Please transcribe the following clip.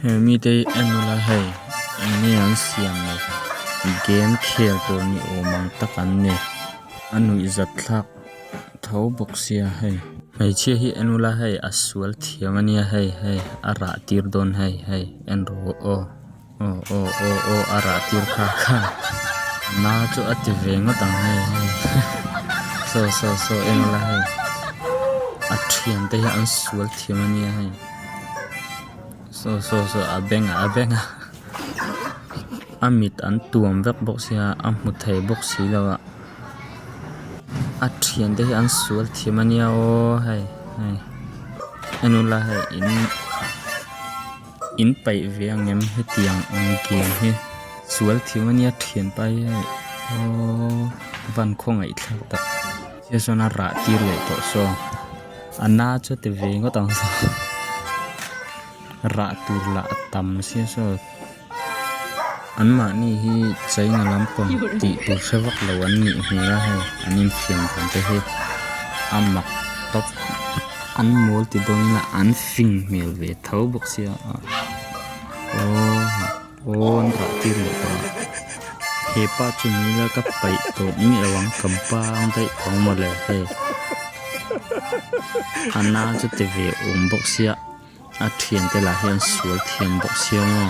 He mite hi en ula hei eng nge an siam le game khel tur ni awm ang tak an ni a nuihzat thlak tho bawk sia hei. Hmeichhia hi en ula hei a sual thiam a nia hei hei a rah tir dawn hei hei en rawh u aw aw aw aw aw a rah tir kha kha na chu a ti ve ngawt ang hei hei saw saw saw en ula hei a thiante hi an sual thiam a nia hei. Saw saw saw a beng a beng a a mit an tuam vek bawk sia a hmu thei bawk si lo a a thiante hi an sual thiam a nia aw hei hei en ula hei in in paih ve ang em hetiang ang game hi sual thiam a nia thianpa hi hei aww van khawngaih thlak tak sia sawn a rah tir leh tawh saw. A na chu ti ve ngawt ang saw rah tur lah a tam sia saw anmahni hi china lampang tih tur hre vak lo an nih hmel a hei an infiam dan te hi a mak tawp an mawl ti dawn ila an fing hmel ve tho bawk sia aww aw an rah tir leh tawh a hepa chu ni ila ka paih tawh miah lo ang ka bang daih tawh ang mawle hei a na chu ti ve awm bawk sia a thiante lah hian sual thiam bawk sia maw.